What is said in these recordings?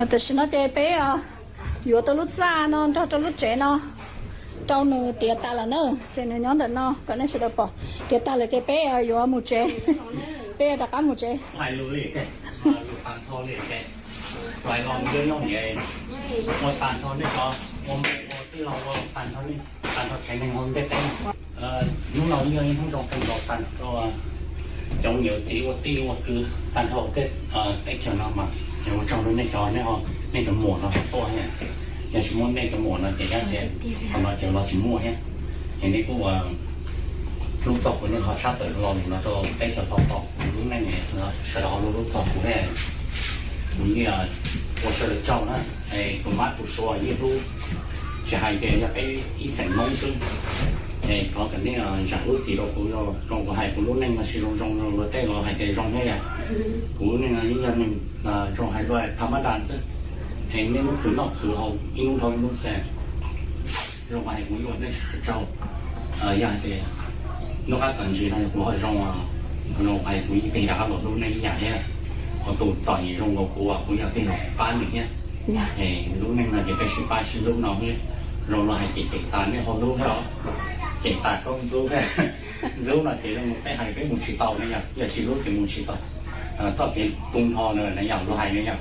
Tam sim no ces peb yuav tau lub txaj no nrog rau lub tsev no rau nws tiav tas lawm na, ces nws nyob ntawm no kom nej sawv daws pom. Tiav tas lawm ces peb yuav mus tsev, peb rov qab mus tsev. Hnub no yog ib hnub zoo kawg nkaus tag nrho rau cov niam txiv ua tij ua kwv tag nrho tej teb chaws no mas, ua tsaug rau nej cov, nej cov muam no tuaj thiab. Yog tsis muaj nej cov muam no ces ib tiam qhov no ces los tsis muaj thiab. Ces nej kuj ua lub txoj kuv nej ho tshaj tawm lo lus no rau teb chaws tau pom kuv lub neej, sawv daws ho lub lub txoj kuv thiab. Kuv yeej ua sawv daws tsaug na, tus mab tus suav yeej hlub, tsis hais tias yog peb ib xeem Hmoob xwb. Es thov kom nej zam lub txim rau kuv, rau kuv hais kuv lub neej no tsis zoo zoo rau luag tej los hais tias zoo thiab yom. Kuv lub neej no yeej yog neeg zoo hais luag tham mab das xwb. Es nej lub khwv noj khwv haus ib hnub dhau ib hnub xwb. Zoo hais kuv yuav nej sawv daws tsaug. Yog hais tias hnub qab txuas ntxiv no kuv ho zoo, zoo hais kuv yeej tig rov qab los hlub nej ib yam thiab. Ho tus txom nyem zoo nkaus kuv, kuv yog tig los pab nws thiab. Es lub neej no ces peb sib pab sib hlub no xwb. Zoo los hais ces cem tas nej ho hlub thiab os. Cem tas txob ntxub thiab. Ntxub no ces zoo li peb hais peb mus tsis tau na yom, yog tsis hlub ces mus tsis tau. Txoj kev tu nrho na yom, luag hais na yom.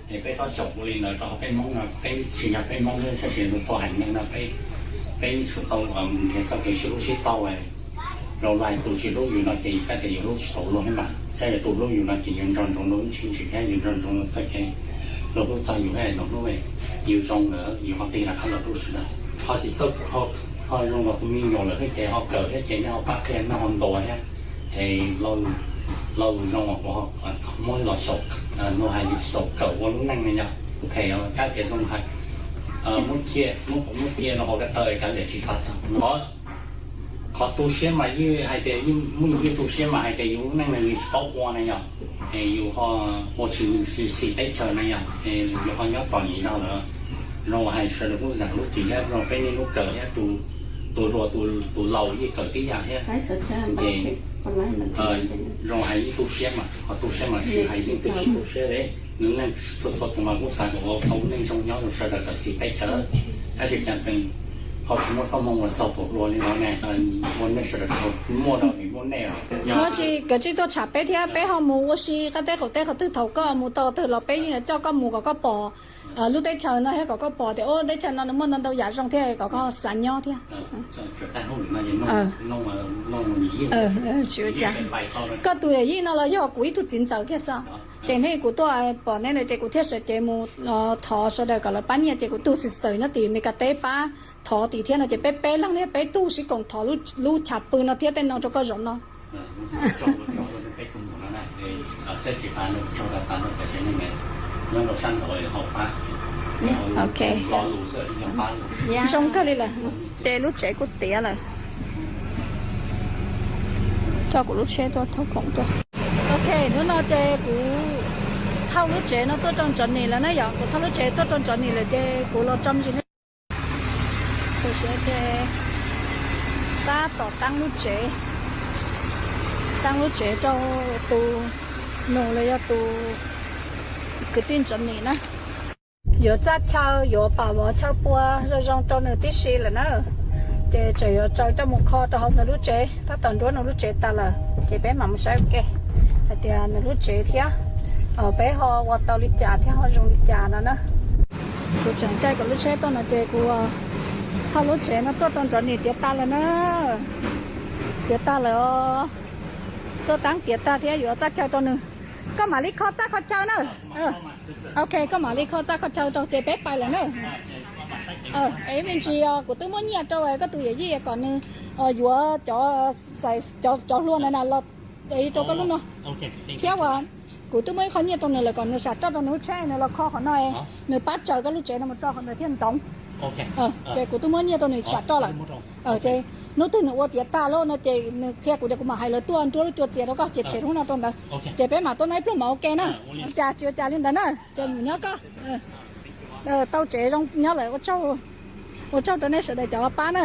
Es peb txhob xyaum ua li ntawd rau peb Hmoob no, peb tsis yog peb Hmoob xwb, tab sis luag txoj haiv neeg no peb, peb tsum tau nrhiav txoj kev sib hlub sib tau. Zoo los hais tus tsis hlub yus no ces yus kab tias yus hlub tsis tau luag thiab mas, thiab yog tus hlub yus no ces yus nco ntsoov luag lub tshwj chim thiab yus nco ntsoov txoj kev luag hlub txog yus thiab, luag hlub yus zoo lawm yus ho tig rov qab los hlub sawv daws. Ho tsis txawj, ho zoo los tus me nyuam lawm thiab ces ho kawm thiab ces nej ho pab qhia nej ho ntuas thiab. Es lo lus zoo uas kuv muab los xyaum, luag hais yus xyaum kawm ua lub neej no yog phem, kab tias zoo hais muab cia, muab cia rau hauv ko taw kav liam tsis xav txog. Qhov tu siab mas yeej hais tias yeej muaj, yeej tu siab mas hais tias yus lub neej no yus tsis paub ua na yom, es yus ho ua tsis xis teb chaws na yom, es yus ho nyob txom nyem zog lawm. Zoo hais sawv daws kuj zam lub txim thiab rau peb niaj hnub kawm thiab, tus hluas tus laus yeej kawm tib yam thiab. Es zoo hais yeej tu siab mas, qhov tu siab mas tsis hais yeej tu siab, tu siab li. Nws neeg txhua txhua tus mas kuj xav kom ua tau neej zoo nyob rau sawv daws kom xis teb chaws, tab sis cas ho tsis muaj txoj hmoo uas txaus kom ua li no ne. Ua nej sawv daws tsaug, muaj rau vim muaj nej os. Muaj tsis, kawm tsis tuaj tsham peb thiab, peb ho mus ua si qab teb qaum teb qhov twg, thaum koj mus tau twg los peb yeej coj koj mus kom koj pom lub teb chaws no thiab kom koj pom tias ub teb chaws no nws muaj ntau ntau yam zoo thiab kom koj xav nyob thiab. Tsis ua cas. Koj tus yawm yij no los yog kuv ib tug txiv ntxawm kiag xwb. Ces nej kuv tuaj pom nej na ces kuv thiaj sawv cev mus thov sawv daws kom lawv pab nyiaj ces kuv tus sister nyob tim Meskas teb pab thov tim thiab no ces peb peb leeg thiab peb tug sib koom thov lub chav pw no thiab tej no rau koj zaum no. Ok. Zoo kawg li lawm. Ces lub tsev kuj tiav lawm. Coj kuv lub tsheb tuaj thauj khoom tuaj. Ok, hnub no ces kuv thauj lub tsev no tuaj rau Ntsov Nis lawm na yom, kuv thauj lub tsev tuaj rau Ntsov Nis lawm ces kuv los tso me ntsis nej. Tab tom tab lub tsev, tab lub tsev rau tus nus los yog tus kwv tij Ntsov Nis na. Yuav txaj chaw, yuav pam vov chaw pua zoo zoo rau nws tib si lawm na. Ces tseem yuav tsaws coj mus kho rau hauv nws lub tsev, tab tom nruab nws lub tsev tas lawm ces peb mam mus saib ua ke hais tias nws lub tsev thiab peb ho ua tau li cas thiab ho zoo li cas no na. Kuv tseem caij kuv lub tsheb tuaj no ces kuv thauj lub tsev no tuaj rau Ntsov Nis tiav tas lawm na. Tiav tas lawm os. Tuaj tab tiav tas thiab yuav txaj chaw rau nws. Koj mam li kho txaj kho chaw na. Ok, koj mam li kho txaj kho chaw rau ces peb pais lawm na. Es me ntsis os, kuv twb muab nyiaj rau koj tus yawm yij kom nws yuav cov, cov hlua na los rau koj lub no. Thiab uas kuv twb muab ib qho nyiaj rau nws lawm kom nws sam roj rau nws lub tsheb nws los kho qhov no, nws pab tsaws koj lub tsev no mus rau qhov ntawd thiaj ntxoov. Ces kuv twb muab nyiaj rau nws sam roj lawm. Ces hnub twg nws ua tiav tas lawm no ces nws qhia kuv ces kuv mam hais lawv tuaj nruab lub cua txias rau koj ces tshem lub no rau ntawd. Ces peb mam tuaj noj ib pluag mov ua ke na. Ua cas tsis ua cas li ntawd na. Ces mus nyob koj. Tau tsev zoo nyob lawm, ua tsaug rau nej sawv daws cov pab na.